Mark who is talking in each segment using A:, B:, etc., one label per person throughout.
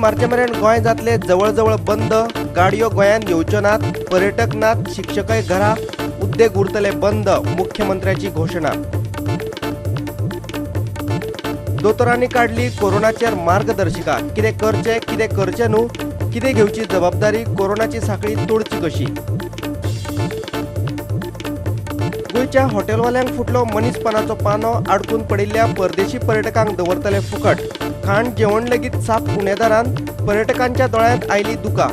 A: मार्चा मेरेन गोंय जातले जवळजवळ बंद, गाडयो गोंयांत येवच्यो नात, पर्यटक नात, शिक्षकय घरा, उद्देग उरतले बंद, मुख्यमंत्र्याची घोशणा। दोतोरांनी काडली कोरोनाचेर मार्गदर्शिका, कितें करचें कितें करचें न्हू, कितें घेवची जबाबदारी, कोरोनाची साखळी तोडची कशी। गोंयच्या हॉटेलवाल्यांक फुटलो मनीसपणाचो पानो, आडकून पडिल्ल्या परदेशी पर्यटकांक दवरतले फुकट, खाण जेवण लेगीत साप उणेदारान, पर्यटकांच्या दोळ्यांत आयली दुकां।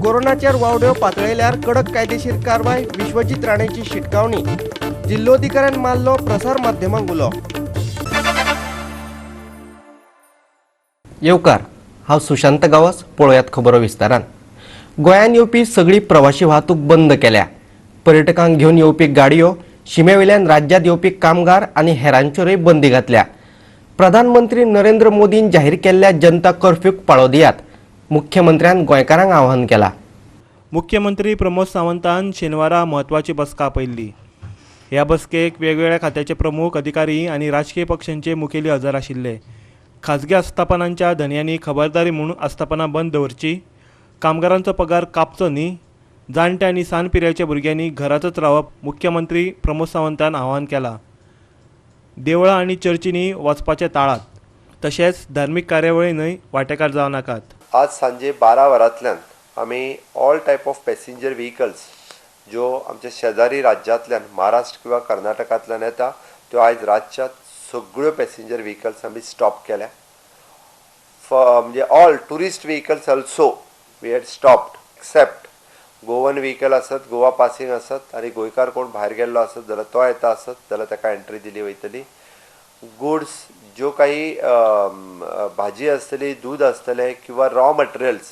A: कोरोनाचेर वावड्यो पातळयल्यार कडक कायदेशीर कारवाय, विश्वजीत राणेची शिटकावणी, जिल्लोधिकाऱ्यान मारलो प्रसार माध्यमांक उलो। येवकार, हांव सुशांत गांवस, पळोवयात खबरो विस्तारान। गोंयांत येवपी सगळी प्रवाशी वाहतूक बंद केल्या। पर्यटकांक घेवन येवपी गाडयो, शिमेवेल्यान राज्यांत येवपी कामगार आनी हेरांचेरूय बंदी घातल्या। प्रधानमंत्री नरेंद्र मोदीन जाहीर केल्ल्या जनता कर्फ्यूक पाळो दियात, मुख्यमंत्र्यान गोंयकारांक आवाहन केला।
B: मुख्यमंत्री प्रमोद सावंतान शेनवारा म्हत्वाची बसका आपयल्ली। ह्या बसकेक वेगवेगळ्या खात्याचे प्रमुख अधिकारी आनी राजकीय पक्षांचे मुखेली हजर आशिल्ले। खाजगी आस्थापनांच्या धनयांनी खबरदारी म्हूण आस्थापनां बंद दवरची, कामगारांचो पगार कापचो न्ही, जाणटे आनी सान पिरायेच्या भुरग्यांनी घरांतच रावप मुख्यमंत्री प्रमोद सावंतान आवाहन केलां। देवळां आनी चर्चींनी वचपाचें टाळात, तशेंच धार्मीक कार्यावळीनय वांटेकार जावं नाकात।
C: आज सांजे 12 वरांतल्यान आमी all type of passenger vehicles ज्यो आमच्या शेजारी राज्यांतल्यान महाराष्ट्र किंवा कर्नाटकांतल्यान येता त्यो आयज रातच्या सगळ्यो पॅसेंजर व्हेकल्स आमी स्टॉप केल्या। म्हणजे all tourist vehicles also we had stopped except Goan vehicle आसत, गोवा पासिंग आसत आनी गोंयकार कोण भायर गेल्लो आसत जाल्यार तो येता आसत जाल्यार ताका एंट्री दिली वयतली। गुड्स ज्यो काही भाजी आसतली, दूद आसतलें किंवा रॉ मटेरियल्स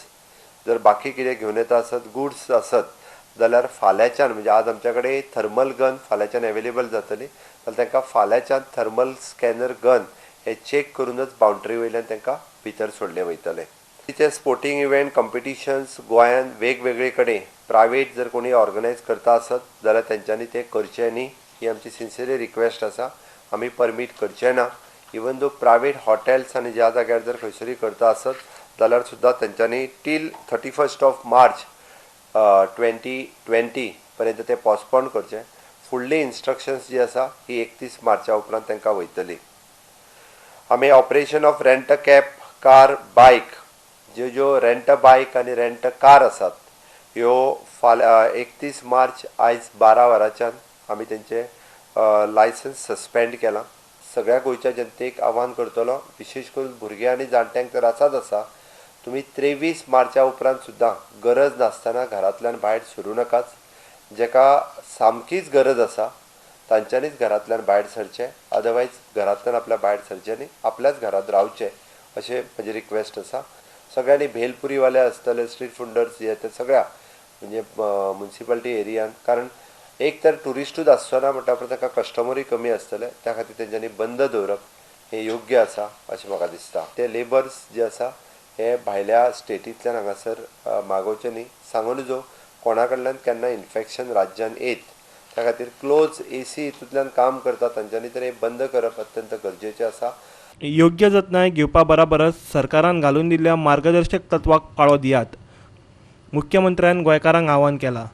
C: जर बाकी कितें घेवन येता आसत, गुड्स आसत जाल्यार फाल्यांच्यान म्हणजे आज आमच्या कडेन थर्मल गन फाल्यांच्यान एवेलेबल जातली, जाल्यार तांकां फाल्यांच्यान थर्मल स्कॅनर गन हे चॅक करूनच बाउंड्री वयल्यान तांकां भितर सोडले वयतले। तिचे स्पोर्टिंग इव्हेंट कॉम्पिटिशन्स गोंयांत वेगवेगळे कडेन प्रायवेट जर कोणी ऑर्गनायज करता आसत जाल्यार तेंच्यांनी ते करचें न्ही, ही आमची सिन्सियरली रिक्वेस्ट आसा। आमी परमीट करचें ना। इवन दो प्रायवेट हॉटेल्स आनी ज्या जाग्यार जर खंयसरूय करता आसत जाल्यार सुद्दां तेंच्यांनी टील 31 मार्च 2020 पर्यंत ते पोस्टपोन करचें। फुडली इन्स्ट्रक्शन्स जी आसा ही 31 मार्चा उपरांत तांकां वयतली। आमी operation of rent a cab, car, bike, ज्यो ज्यो रेंट अ बायक आनी रेंट अ कार आसात ह्यो फाल्यां 31 मार्च आयज 12 वरांच्यान आमी तेंचे लायसन्स सस्पेंड केलां। सगळ्या गोंयच्या जनतेक आव्हान करतलो, विशेश करून भुरगे आनी जाणट्यांक तर आसाच आसा, तुमी 23 मार्चा उपरांत सुद्दां गरज नासतना घरांतल्यान भायर सरूं नाकात। जेका सामकीच गरज आसा तांच्यांनीच घरांतल्यान भायर सरचें, अदरवायज घरांतल्यान आपल्या भायर सरचें न्ही, आपल्याच घरांत रावचें अशें म्हजें रिक्वेस्ट आसा। सगळ्यांनी भेलपुरीवाले आसतले, स्ट्रीट फुंडर्स जे ते सगळ्या म्हणजे म्युनिसिपालिटी एरियान, कारण एक तर ट्युरिस्टूच आसचो ना म्हणटा उपरांत तांकां कस्टमरूय कमी आसतले, त्या खातीर तेंच्यांनी बंद दवरप हें योग्य आसा अशें म्हाका दिसता। ते लेबर्स जे आसा हे भायल्या स्टेटींतल्यान हांगासर मागोवचे न्ही, सांगून जो कोणा कडल्यान केन्ना इन्फेक्शन राज्यान येत त्या खातीर क्लोज एसी हितूंतल्यान काम करता तांच्यांनी तर हें बंद करप अत्यंत गरजेचें आसा।
B: योग्य जतनाय घेवपा बराबरच सरकारान घालून दिल्ल्या मार्गदर्शक तत्वाक पाळो दियात, मुख्यमंत्र्यान गोंयकारांक आवाहन केलां।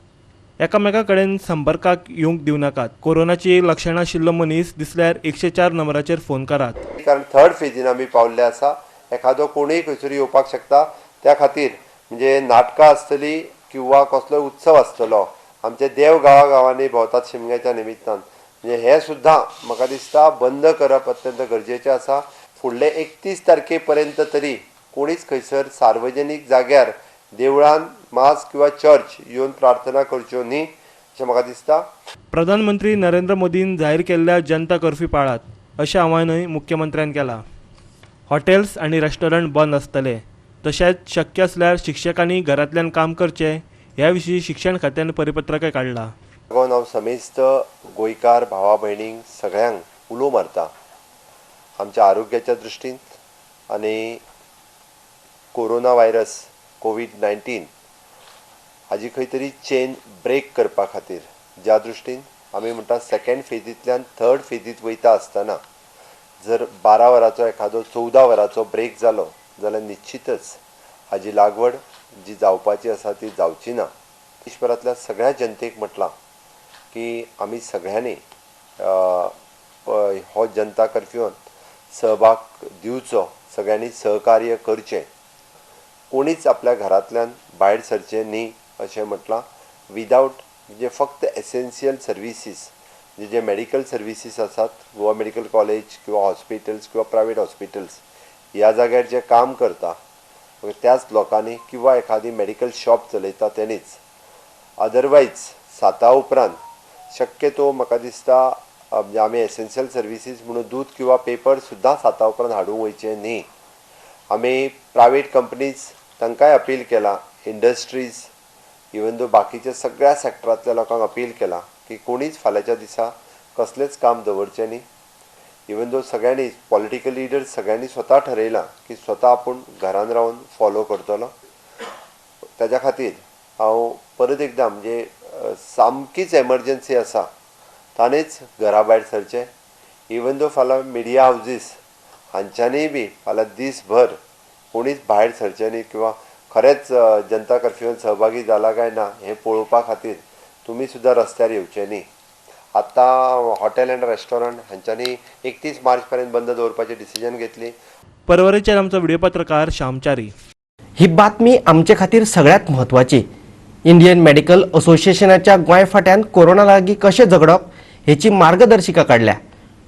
B: एकामेका कडेन संपर्काक येवंक दिवं नाकात। कोरोनाची लक्षणां आशिल्लो मनीस दिसल्यार 104 नंबराचेर फोन करात।
C: कारण थर्ड फेजीन आमी पावल्ले आसा, एखादो कोणूय खंयसर येवपाक शकता, त्या खातीर म्हणजे नाटकां आसतली किंवा कसलोय उत्सव आसतलो, आमचे देव गांवागांवांनी भोंवतात शिमग्याच्या निमित्तान, म्हणजे हे सुद्दां म्हाका दिसता बंद करप अत्यंत गरजेचें आसा। फुडले 31 तारखे पर्यंत तरी कोणीच खंयसर सार्वजनीक जाग्यार देवळान मास किंवा चर्च येवन प्रार्थना करच्यो न्ही अशें म्हाका दिसता।
B: प्रधानमंत्री नरेंद्र मोदीन जाहीर केल्ल्या जनता कर्फ्यू पाळात अशें आवाहनय मुख्यमंत्र्यान केलां। हॉटेल्स आनी रेस्टॉरंट बंद आसतले, तशेंच शक्य आसल्यार शिक्षकांनी घरांतल्यान काम करचें ह्या विशीं शिक्षण खात्यान परिपत्रकय काडलां।
C: हांव समेस्त गोंयकार भावा भयणींक सगळ्यांक उलो मारता, आमच्या आरोग्याच्या दृश्टीन आनी कोरोना व्हायरस कोवीड-19 हाजी खंय तरी चेन ब्रेक करपा खातीर ज्या दृश्टीन आमी म्हणटा सेकंड फेजींतल्यान थर्ड फेजींत वयता आसतना जर 12 वरांचो एखादो 14 वरांचो ब्रेक जालो जाल्यार निश्चितच हाजी लागवड जी जावपाची आसा ती जावची ना. देशभरांतल्या सगळ्या जनतेक म्हटलां की आमी सगळ्यांनी हो जनता कर्फ्यून सहभाग दिवचो, सगळ्यांनी सहकार्य करचें, कोणीच आपल्या घरांतल्यान भायर सरचें न्ही अशें म्हटलां. विदावट म्हणजे फक्त एसेन्शियल सर्विसीस म्हणजे जे मेडिकल सर्विसीस आसात, गोवा मेडिकल कॉलेज किंवा हॉस्पिटल्स किंवा प्रायवेट हॉस्पिटल्स ह्या जाग्यार जे काम करता त्याच लोकांनी किंवा एखादी मेडिकल शॉप चलयता तेणीच. अदरवायज 7 उपरांत शक्यतो म्हाका दिसता म्हणजे आमी एसेन्शियल सर्विसीस म्हणून दूद किंवा पेपर सुद्दां 7 उपरांत हाडूंक वयचें न्ही. आमी प्रायवेट कंपनीज तांकांय अपील केलां, इंडस्ट्रीज, इवन दो बाकीच्या सगळ्या सेक्टरांतल्या लोकांक अपील केलां की कोणीच फाल्यांच्या दिसा कसलेंच काम दवरचें न्ही. इवन दो सगळ्यांनी पॉलिटिकल लिडर्स सगळ्यांनी स्वता ठरयलां की स्वता आपूण घरान रावन फॉलो करतलो. ताज्या खातीर हांव परत एकदां म्हणजे सामकीच एमर्जन्सी आसा ताणेच घरा भायर सरचें. इवन दो फाल्यां मिडिया हावजीस हांच्यांनीय बी फाल्यां दीसभर कोणीच भायर सरचें न्ही किंवा खरेंच जनता कर्फ्यून सहभागी जाला काय ना हें पळोवपा खातीर तुमी सुद्दां रस्त्यार येवचें न्ही. आतां हॉटेल अँड रेस्टॉरंट हांच्यांनी 31 मार्च पर्यंत बंद दवरपाचें डिसिजन घेतली.
B: परवरीचेर आमचो व्हिडिओ पत्रकार श्यामचारी.
A: ही बातमी आमचे खातीर सगळ्यांत म्हत्वाची. इंडियन मेडिकल असोसिएशनाच्या गोंय फाट्यान कोरोना लागीं कशें झगडप हेची मार्गदर्शिका काडल्या.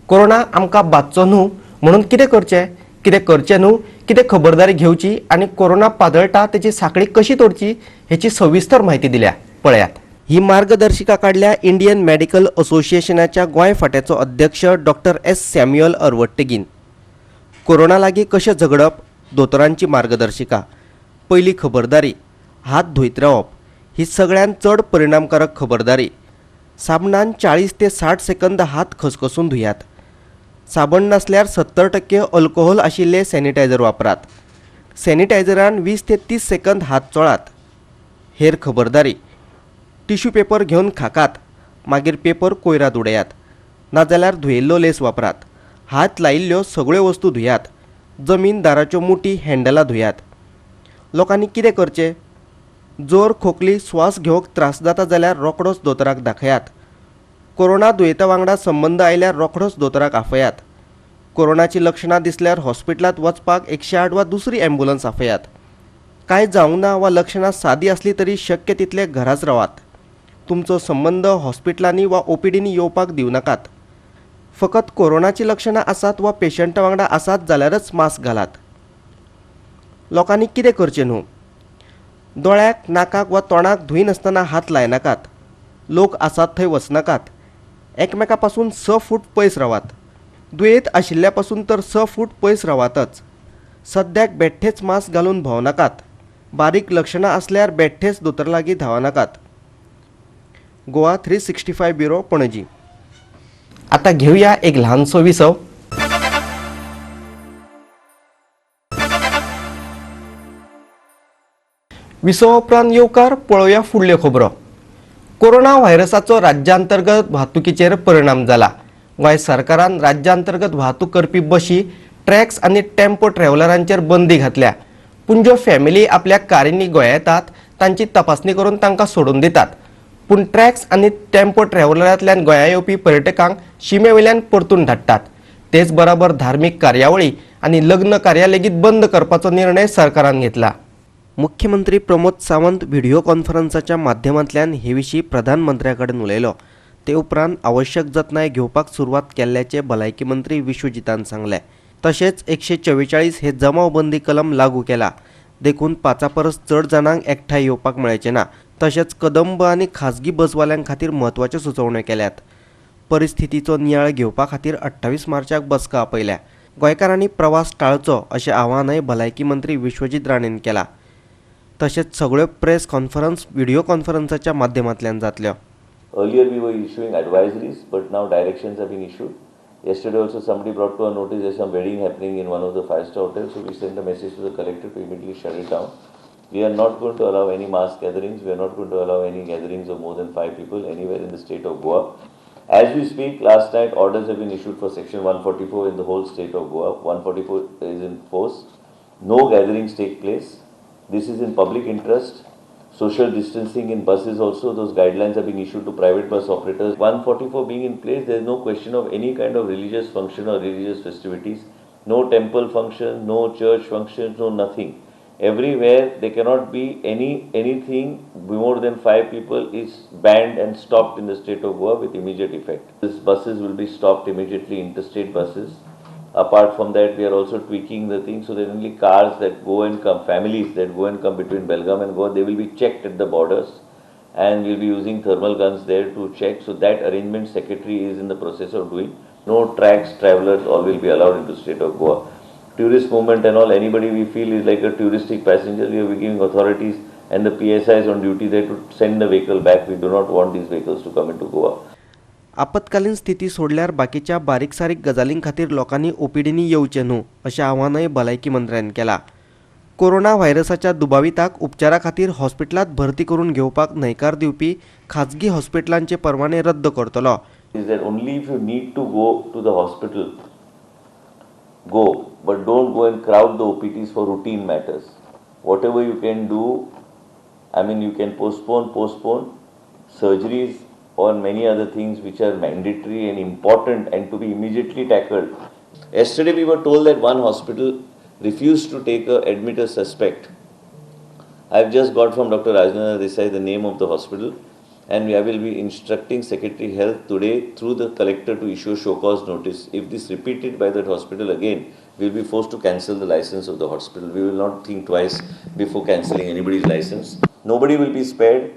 A: कोरोना आमकां बादचो न्हू म्हणून कितें करचें, कितें करचें न्हू, कितें खबरदारी घेवची आनी कोरोना पातळटा तेची साखळी कशी तोडची हेची सविस्तर म्हायती दिल्या. पळयात. ही मार्गदर्शिका काडल्या इंडियन मेडिकल असोसिएशनाच्या गोंय फाट्याचो अध्यक्ष डॉक्टर एस सॅम्युअल अरवट्टेगीन. कोरोना लागीं कशें झगडप दोतोरांची मार्गदर्शिका. पयली खबरदारी, हात धुयत रावप ही सगळ्यांत चड परिणामकारक खबरदारी. साबणान 40 ते 60 सेकंद हात खसखसून धुयात. साबण नासल्यार 70% अल्कोहोल आशिल्ले सॅनिटायझर वापरात. सॅनिटायझरान 20 ते 30 सेकंद हात चोळात. हेर खबरदारी, टिश्यू पेपर घेवन खाकात, मागीर पेपर कोयरात उडयात, नाजाल्यार धुयिल्लो लेस वापरात. हात लायिल्ल्यो सगळ्यो वस्तू धुयात. जमीन, दाराच्यो मुठी, हँडलां धुयात. लोकांनी कितें करचें? जोर, खोकली, श्वास घेवंक त्रास जाता जाल्यार रोखडोच दोतोराक दाखयात. कोरोना दुयेंता वांगडा संबंद आयल्यार रोखडोच दोतोराक आफयात. कोरोनाची लक्षणां दिसल्यार हॉस्पिटलांत वचपाक 108 वा दुसरी ॲम्ब्युलन्स आफयात. कांय जावंक ना वा लक्षणां सादी आसली तरी शक्य तितले घराच रावात. तुमचो संबंद हॉस्पिटलांनी वा ओपीडींनी येवपाक दिवं नाकात. फकत कोरोनाची लक्षणां आसात वा पेशंटा वांगडा आसात जाल्यारच मास्क घालात. लोकांनी कितें करचें न्हू? दोळ्याक, नाकाक वा तोंडाक धुयनासतना हात लायनाकात. लोक आसात थंय वचनाकात. एकमेका पासून 6 फूट पयस रावात. दुयेंत आशिल्ल्या पासून तर 6 फूट पयस रावातच. सद्याक बेठ्ठेच मास्क घालून भोंवनाकात. बारीक लक्षणां आसल्यार बेठ्ठेच दोतोरा लागीं धांवनाकात. गोवा 365 ब्युरो, पणजी. आता घेऊया एक ल्हानसो विसव. विसवा उपरांत येवकार पळोवया फुडल्यो खबरो. कोरोना व्हायरसाचो राज्यांतर्गत वाहतुकीचेर परिणाम जाला. गोंय सरकारान राज्यांतर्गत वाहतूक करपी बशी, ट्रॅक्स आनी टेम्पो ट्रॅव्हलरांचेर बंदी घातल्या. पूण ज्यो फॅमिली आपल्या कारींनी गोंया येतात तांची तपासणी करून तांकां सोडून दितात. पूण ट्रॅक्स आनी टेम्पो ट्रॅव्हलरांतल्यान गोंया येवपी पर्यटकांक शिमे वयल्यान परतून धाडटात. तेच बराबर धार्मीक कार्यावळी आनी लग्न कार्या लेगीत बंद करपाचो निर्णय सरकारान घेतला. मुख्यमंत्री प्रमोद सावंत व्हिडिओ कॉन्फरन्साच्या माध्यमांतल्यान हे विशीं प्रधानमंत्र्या कडेन उलयलो. ते उपरांत आवश्यक जतनाय घेवपाक सुरवात केल्ल्याचें भलायकी मंत्री विश्वजितान सांगलें. तशेंच 144 हे जमावबंदी कलम लागू केला. देखून 5 परस चड जाणांक एकठांय येवपाक मेळचें ना. तशेंच कदंब आनी खाजगी बसवाल्यां खातीर म्हत्वाच्यो सुचोवण्यो केल्यात. परिस्थितीचो नियाळ घेवपा खातीर 28 मार्चाक बसका आपयल्या. गोंयकारांनी प्रवास टाळचो अशें आवाहनय भलायकी मंत्री विश्वजीत राणेन केलां. तशेंच सगळ्यो प्रेस कॉन्फरन्स व्हिडिओ कॉन्फरन्साच्या माध्यमांतल्यान जातल्यो.
D: Earlier we were issuing advisories, but now directions have been issued. Yesterday also somebody brought to our notice there's some wedding happening in one of the 5-star hotels, so we sent a message to the collector to immediately shut it down. We are not going to allow any mass gatherings, we are not going to allow any gatherings of more than 5 people anywhere in the state of Goa. As we speak, last night orders have been issued for section 144 in the whole state of Goa. 144 is in force. No gatherings take place. This is in public interest. Social distancing in buses also, those guidelines are being issued to private bus operators. 144 being in place, there is no question of any kind of religious function or religious festivities. No temple function, no church functions, no nothing. Everywhere there cannot be anything more than 5 people is banned and stopped in the state of Goa with immediate effect. These buses will be stopped immediately, interstate buses. Apart from that, we are also tweaking the thing so that only cars that go and come, families that go and come between Belgaum and Goa, they will be checked at the borders, and we will be using thermal guns there to check. So that arrangement secretary is in the process of doing. No tracks, travelers, all will be allowed into state of Goa. Tourist movement and all, anybody we feel is like a touristic passenger, we are giving authorities and the PSIs on duty there to send the vehicle back. We do not want these vehicles to come into Goa.
A: आपत्कालीन स्थिती सोडल्यार बाकीच्या बारीक सारीक गजालीं खातीर लोकांनी ओपीडींनी येवचें न्हू अशें आव्हानय भलायकी मंत्र्यान केलां. कोरोना व्हायरसाच्या दुबाविताक उपचारा खातीर हॉस्पिटलांत भरती करून घेवपाक न्हयकार दिवपी खाजगी हॉस्पिटलांचे परवाने रद्द करतलो.
D: Is that only if you need to go to the hospital, go, but don't go and crowd the OPTs for routine matters. Whatever you can do, I mean, you can postpone surgeries or many other things which are mandatory and important and to be immediately tackled. Yesterday we were told that one hospital refused to admit a suspect. I have just got from Dr. Rajendra Desai the name of the hospital, and I will be instructing Secretary Health today through the collector to issue a show cause notice. If this repeated by that hospital again, we will be forced to cancel the license of the hospital. We will not think twice before cancelling anybody's license. Nobody will be spared.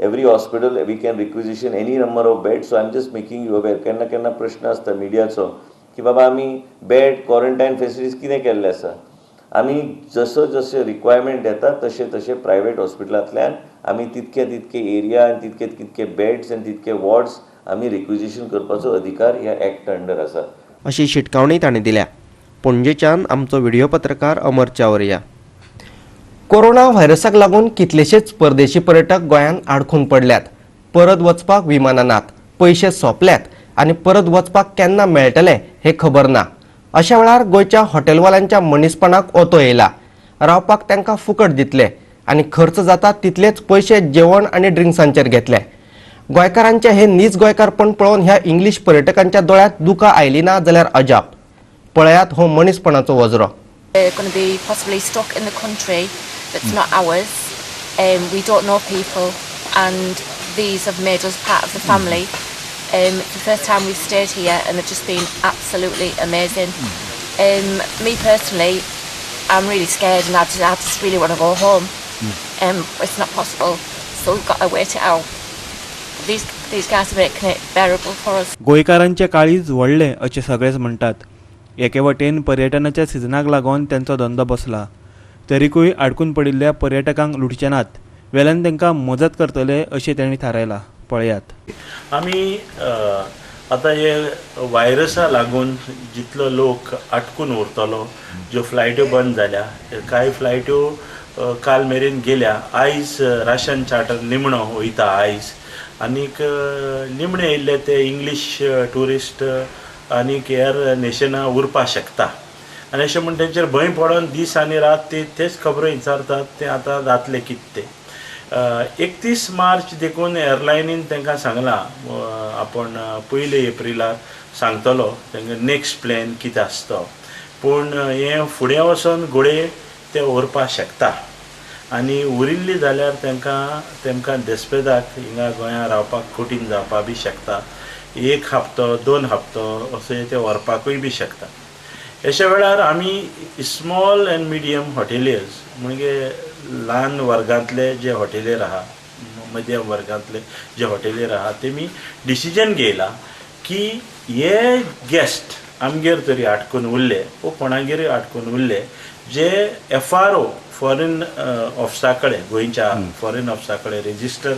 D: Every hospital, we can requisition any number of beds. So I am just making you aware. केन्ना केन्ना प्रश्न आसता मिडियाचो की बाबा आमी bed quarantine facilities कितें केल्लें आसा. आमी जसो जशें रिक्वायरमेंट येता तशें तशें प्रायवेट हॉस्पिटलांतल्यान आमी तितके तितके एरिया आनी तितके तितके बेड्स आनी तितके वॉर्ड्स आमी रिक्विजिशन करपाचो अधिकार ह्या एक्ट अंडर आसा,
A: अशी शिटकावणी ताणें दिल्या. पणजेच्यान आमचो व्हिडिओ पत्रकार अमर चावरिया. कोरोना व्हायरसाक लागून कितलेशेच परदेशी पर्यटक गोंयांत आडखून पडल्यात. परत वचपाक विमानां नात, पयशे सोंपल्यात आनी परत वचपाक केन्ना मेळटले हें खबर ना. अशा वेळार गोंयच्या हॉटेलवाल्यांच्या मनीसपणाक ओतो येयला. रावपाक तांकां फुकट दितले आनी खर्च जाता तितलेच पयशे जेवण आनी ड्रिंक्सांचेर घेतले. गोंयकारांचे हे नीज गोंयकारपण पळोवन ह्या इंग्लीश पर्यटकांच्या दोळ्यांत दुकां आयली ना जाल्यार अजाप. पळयात हो मनीसपणाचो वजरो.
E: Going to be possibly stuck in the country that's not ours. We don't know people, and these have made us part of the family. It's the first time we've stayed here, and they've just been absolutely amazing. Me personally, I'm really scared, and I just really want to go home. It's not possible, so we've got to wait it out. These guys are making it bearable for us.
B: गोंयकारांचे काळीज व्हडलें अशें सगळेच म्हणटात. एके वटेन पर्यटनाच्या सिजनाक लागून तांचो धंदो बसला, तरीकूय आडकून पडिल्ल्या पर्यटकांक लुटचे नात, वेल्यान तांकां मजत करतले अशें तांणी थारायलां. पळयात.
F: आमी आतां हे व्हायरसा लागून जितलो लोक आटकून उरतलो, ज्यो फ्लायट्यो बंद जाल्या, कांय फ्लायट्यो काल मेरेन गेल्या. आयज राशन चार्टर निमणो वयता आयज, आनीक निमणे येयल्ले ते इंग्लीश ट्युरिस्ट आनीक हेर नेशनां उरपाक शकता. आनी अशें म्हण तेंचेर भंय पडोन दीस आनी रात ते तेच खबरो विचारतात तें आतां जातलें कितें तें. 31 मार्च देखून एअरलायनीन तांकां सांगलां आपूण 1 एप्रिलाक सांगतलो तांकां नेक्स्ट प्लॅन कितें आसता तो. पूण हें फुडें वचोन घोडये ते उरपाक शकता आनी उरिल्ली जाल्यार तांकां देस्पेदाक हिंगा गोंयांत रावपाक कठीण जावपाक बी शकता. 1 हप्तो 2 हप्तो अशें ते व्हरपाकूय बी शकता. अशा वेळार आमी स्मॉल एंड मिडियम हॉटेलियर्स म्हणजे ल्हान वर्गांतले जे हॉटेलियर आहा, मध्यम वर्गांतले जे हॉटेलियर आहा, तेमी डिसिजन घेयला की हे गेस्ट आमगेर तरी आटकून उरले वो कोणागेरूय आटकून उरले जे FRO foreign ऑफिसा कडेन, गोंयच्या फॉरेन ऑफिसा कडेन रेजिस्टर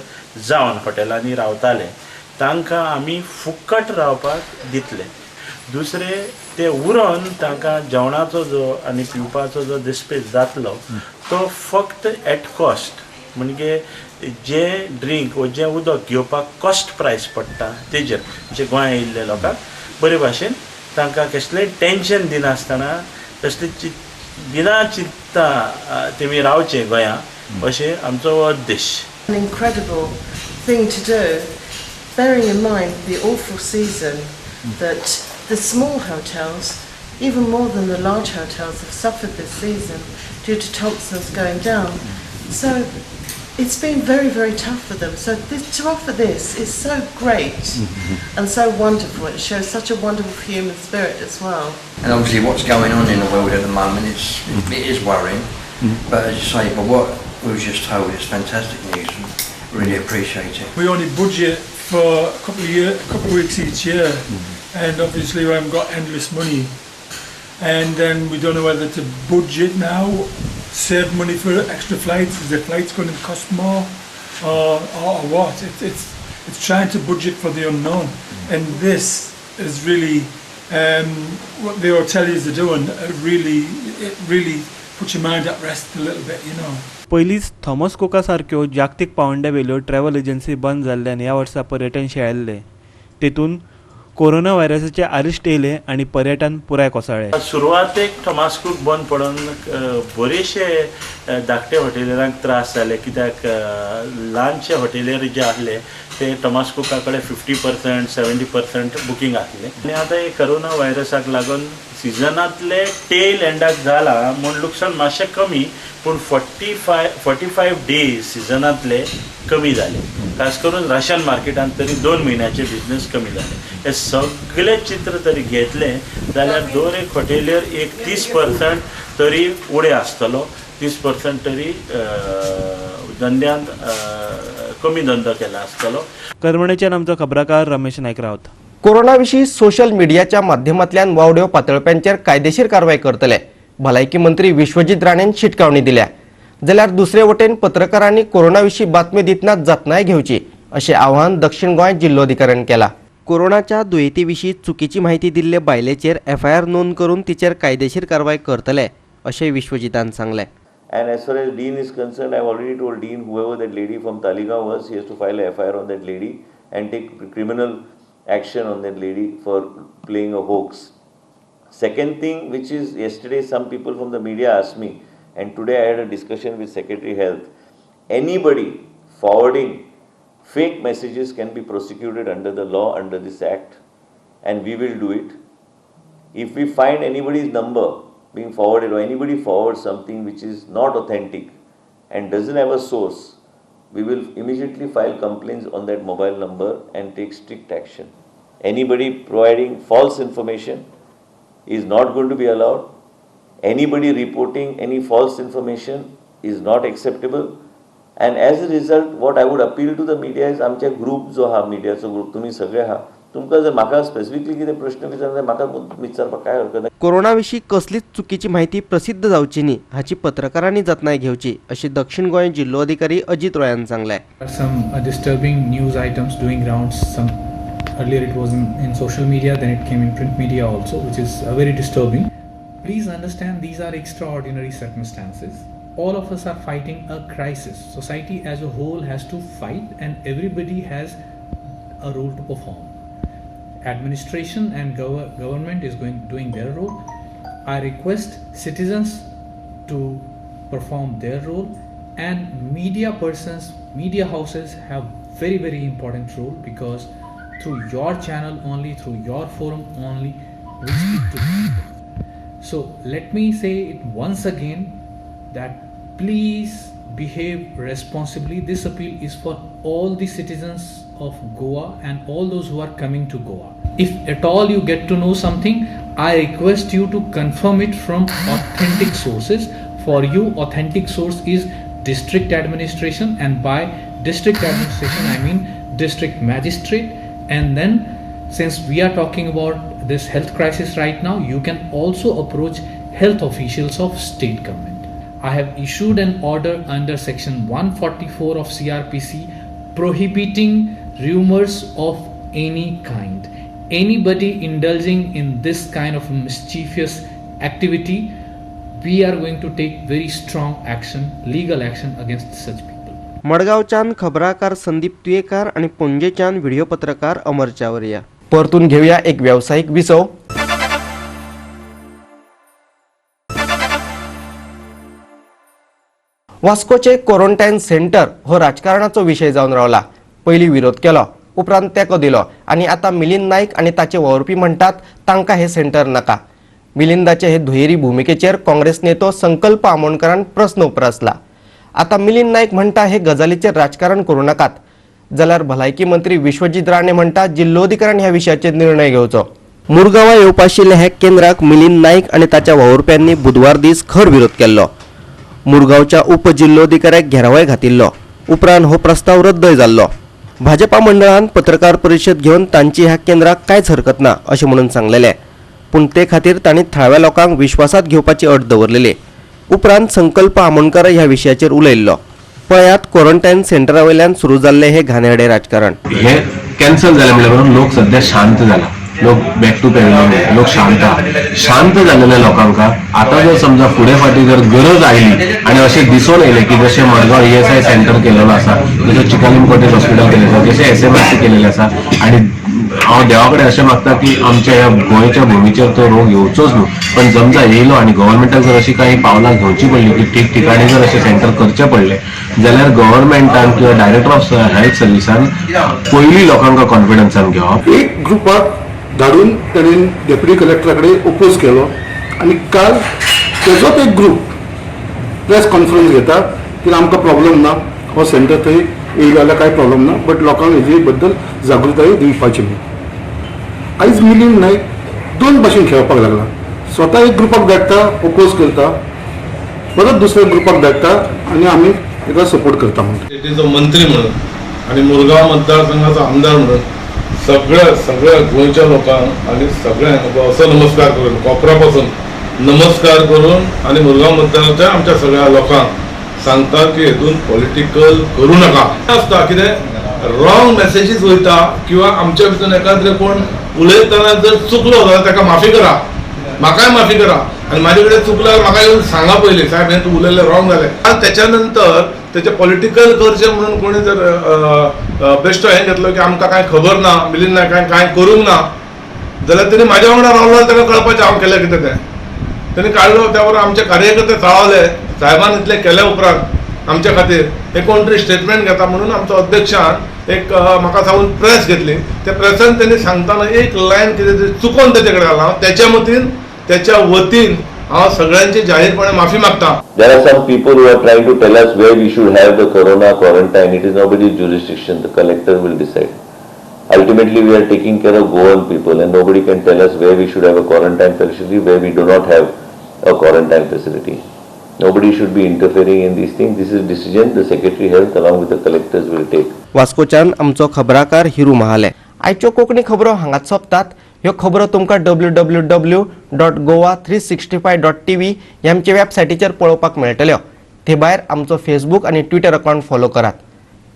F: जावन हॉटेलांनी रावताले तांकां आमी फुकट रावपाक दितले. दुसरे ते उरोन तांकां जेवणाचो जो आनी पिवपाचो जो दिसपेस जातलो तो फक्त एट कॉस्ट, म्हणजे जे ड्रिंक वो जें उदक घेवपाक कॉस्ट प्रायस पडटा तेजेर म्हणजे गोंया येयल्ल्या लोकांक बरे भाशेन तांकां कसलेंय टेंशन दिनासतना कसली बिना चिंता तेमी रावचे गोंया अशें आमचो उद्देश.
G: An incredible thing to do, bearing in mind the awful season that the small hotels, even more than the large hotels, have suffered this season due to Thompson's going down. So it's been very, very tough for them. So to offer this is so great and so wonderful. It shows such a wonderful human spirit as well.
H: And obviously what's going on in the world at the moment, it is worrying. But as you say, but what we were just told is fantastic news. Really appreciate it.
I: We only budget for a couple of weeks each year, and obviously we haven't got endless money. And then we don't know whether to budget now, save money for extra flights. Is the flights going to cost more, or what? It's trying to budget for the unknown, and this is really what the hoteliers are doing. It really puts your mind at rest a little bit, you know.
B: पयलींच Thomas कुका सारक्यो जागतीक पावंड्या वेल्यो travel agency बंद जाल्ल्यान ह्या वर्सा पर्यटन शेळेल्लें. तेतून कोरोना व्हायरसाचें आरिश्ट येयलें आनी पर्यटन पुराय कोसळ्ळें.
F: सुरवातेक थॉमस कूक बंद पडून बरेचशे धाकटे हॉटेलरांक त्रास जाले, कित्याक ल्हानशे हॉटेलर जे आसले ते थॉमस कुका कडेन 50% 70% बुकींग आसलें. आनी आतां हे कोरोना व्हायरसाक लागून सिजनांतले टेल एंडाक जाला म्हूण लुकसाण मातशें कमी, पूण 45 डेज सिजनांतले कमी जाले. खास करून राशन मार्केटांत तरी 2 म्हयन्याचे बिजनेस कमी जाले. हे सगळे चित्र तरी घेतलें जाल्यार दर एक हॉटेलियर एक 30% तरी उडे आसतलो, 30% तरी धंद्यांत कमी धंदो केला आसतलो.
B: करमणेच्यान आमचो खबराकार रमेश नायक रावत.
A: कोरोना विशीं सोशल मिडियाच्या माध्यमांतल्यान वावड्यो पातळप्यांचेर कायदेशीर कारवाय करतले, भलायकी मंत्री विश्वजीत राणेन शिटकावणी दिल्या. जाल्यार दुसरे वटेन पत्रकारांनी कोरोना विशीं बातमी दितना जतनाय घेवची अशें आवाहन दक्षिण गोंय जिल्लोधिकाऱ्यान केलां. कोरोनाच्या दुयेंती विशीं चुकीची माहिती दिल्ले बायलेचेर एफआयआर नोंद करून तिचेर कायदेशीर कारवाय करतले अशें विश्वजितान सांगलें.
D: And as far as Dean is concerned, I have already told Dean, whoever that lady from Taligaon was, he has to file a FIR on that lady and take criminal action on that lady for playing a hoax. Second thing, which is yesterday some people from the media asked me, and today I had a discussion with Secretary Health, anybody forwarding fake messages can be prosecuted under the law, under this act, and we will do it. If we find anybody's number being forwarded or anybody forwards something which is not authentic and doesn't have a source, we will immediately file complaints on that mobile number and take strict action. Anybody providing false information is not going to be allowed. Anybody reporting any false information is not acceptable. And as a result, what I would appeal to the media is, आमचे group जो आहा, मिडियाचो group, तुमी सगळे आहा, तुमकां जर म्हाका specifically कितें प्रश्न विचारता म्हाका विचारपाक कांय हरकत ना.
A: कोरोना विशीं कसलीच चुकीची माहिती प्रसिद्ध जावची न्ही हाची पत्रकारांनी जतनाय घेवची अशी दक्षिण गोंय जिल्लोधिकारी अजित रॉयान सांगलें.
J: Some disturbing news items doing rounds. Some earlier it was in social media, then it came in print media also, which is very disturbing. Please understand, these are extraordinary circumstances. All of us are fighting a crisis. Society as a whole has to fight, and everybody has a role to perform. Administration and government is doing their role. I request citizens to perform their role, and media persons, media houses have very, very important role, because through your channel only, through your forum only, we speak to people. So let me say it once again that please behave responsibly. This appeal is for all the citizens of Goa and all those who are coming to Goa. If at all you get to know something, I request you to confirm it from authentic sources. For you, authentic source is district administration, and by district administration I mean district magistrate. And then, since we are talking about this health crisis right now, you can also approach health officials of state government. I have issued an order under section 144 of CRPC prohibiting rumors of any kind. Anybody indulging in this kind of mischievous activity, we are going to take very strong action, legal action against such people.
A: मडगांवच्यान खबराकार संदीप तुयेकार आनी पणजेच्यान video पत्रकार अमर चावरिया. परतून घेवया एक वेवसायीक विसव. वास्कोचे quarantine centre हो राजकारणाचो विशय जावन रावला. पयलीं विरोध केलो, उपरांत तेंको दिलो आनी आतां मिलिंद नायक आनी ताचे वावुरपी म्हणटात तांकां हे सेंटर नाका. मिलिंदाचे हे दुहेरी भुमिकेचेर काँग्रेस नेतो संकल्प आमोणकरान प्रस्न उप्रासला. आतां मिलिंद नायक म्हणटा हे गजालीचेर राजकारण करूं नाकात, जाल्यार भलायकी मंत्री विश्वजीत राणे म्हणटा जिल्लोधिकाऱ्यान ह्या विशयाचेर निर्णय घेवचो. मुरगांवां येवपा आशिल्ल्या ह्या केंद्राक मिलिंद नायक आनी ताच्या वावुरप्यांनी बुधवार दीस खर विरोध केल्लो. मुरगांवच्या उपजिल्लोधिकाऱ्याक घेरावय घातिल्लो. उपरांत हो प्रस्ताव रद्दय जाल्लो. भाजपा मंडळान पत्रकार परिशद घेवन तांची ह्या केंद्राक कांयच हरकत ना अशें म्हणून सांगलेलें, पूण ते खातीर तांणी थळाव्या लोकांक विश्वासात घेवपाची अट दवरलेली. उपरांत संकल्प आमोणकर ह्या विशयाचेर उलयल्लो. पळयात क्वॉरंटायन सेंटरा वयल्यान सुरू जाल्लें हे घाणेरडें राजकारण.
K: हे कॅन्सल जालें म्हणल्यार लोक सध्या शांत जाला, लोक बॅक टू पॅव्हिलियन, लोक शांत आहा. शांत जाल्लेल्या लोकांक आतां जर समजा फुडें फाटीं जर गरज आयली आनी अशें दिसून येयलें की जशें मडगांव ESI centre केलेलो आसा, जशें चिकालीम कॉटेज हॉस्पिटल केलें आसा, जशें SMRC केलेलें आसा, आनी हांव देवा कडेन अशें मागता की आमच्या ह्या गोंयच्या भुमीचेर तो रोग येवचोच न्हू, पण समजा येयलो आनी गव्हर्मेंटाक जर अशी काही पावलां घेवची पडली की ठिकठिकाणी जर अशें सेंटर करचें पडलें जाल्यार गव्हर्मेंटान किंवा डायरेक्टर ऑफ हेल्थ सर्विसान पयलीं लोकांक कॉन्फिडन्सान घेवप.
L: एक ग्रुपाक धाडून ताणें डेप्युटी कलेक्टरा कडेन ओपोज केलो आनी काल तेजोच एक ग्रुप प्रेस कॉन्फरन्स घेता की आमकां प्रॉब्लम ना, हो सेंटर थंय येयलो जाल्यार कांय प्रॉब्लम ना, बट लोकांक हेजे बद्दल जागृताय दिवपाची न्ही. आयज मिलिंद नायक दोन भाशेन खेळपाक लागला. स्वता एक ग्रुपाक धाडटा, ओपोज करता, परत दुसऱ्या ग्रुपाक धाडटा आनी आमी ताका सपोर्ट करता म्हणटा.
M: स्टेटीचो मंत्री म्हणून आनी मुरगांव मतदारसंघाचो आमदार म्हणून सगळ्या सगळ्या गोंयच्या लोकांक आनी सगळ्यांक असो नमस्कार करून, कोपरा पासून नमस्कार करून आनी मुरगांव मतदाराच्या आमच्या सगळ्या लोकांक सांगता की हेतून पॉलिटिकल करूं नाका. आसता कितें रॉंग मॅसेजीस वयता किंवा आमच्या भितर एकाद्रे कोण उलयतना जर चुकलो जाल्यार ताका माफी करा, म्हाकाय माफी करा आनी म्हाजे कडेन चुकल्यार म्हाका येवन सांगा पयलीं, साहेब हें तूं उलयलें रॉंग जालें. आनी त्याच्या नंतर तेचे पॉलिटिकल करचें म्हणून कोणी जर बेश्टो हें घेतलो की आमकां कांय खबर ना, मिलिंद नायकान कांय करूंक ना, जाल्यार तेणी म्हाज्या वांगडा रावलो ताका कळपाचें हांव केलें कितें तें. तेणी काडलो त्या बरोबर आमचे कार्यकर्ते चाळवले. साहेबान इतलें केल्या उपरांत आमच्या खातीर एक कोण तरी स्टेटमेंट घेता म्हणून आमचो अध्यक्षान एक म्हाका सांगून प्रेस घेतली. त्या प्रेसान तेणी सांगतना एक लायन कितें तरी चुकोन तेचे कडेन घाला. हांव तेच्या वतीन हांव सगळ्यांची जाहीरपणे माफी मागता.
D: There are some people who are trying to tell us where we should have the corona quarantine. It is nobody's jurisdiction. The collector will decide. Ultimately, we are taking care of Goan people and nobody can tell us where we should have a quarantine facility, where we do not have a quarantine facility. Nobody should be interfering in these things. This is a decision the Secretary Health along with the collectors will take.
A: वास्कोच्यान आमचो खबराकार हिरू महाले. आयच्यो कोंकणी खबरो हांगाच सोंपतात. ह्यो खबरो तुमकां www.goa365.tv ह्या आमच्या वेबसायटीचेर पळोवपाक मेळटल्यो. ते भायर आमचो फेसबूक आनी ट्विटर अकावंट फॉलो करात.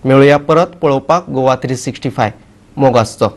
A: मेळुया परत पळोवपाक गोवा 365. मोग आसचो.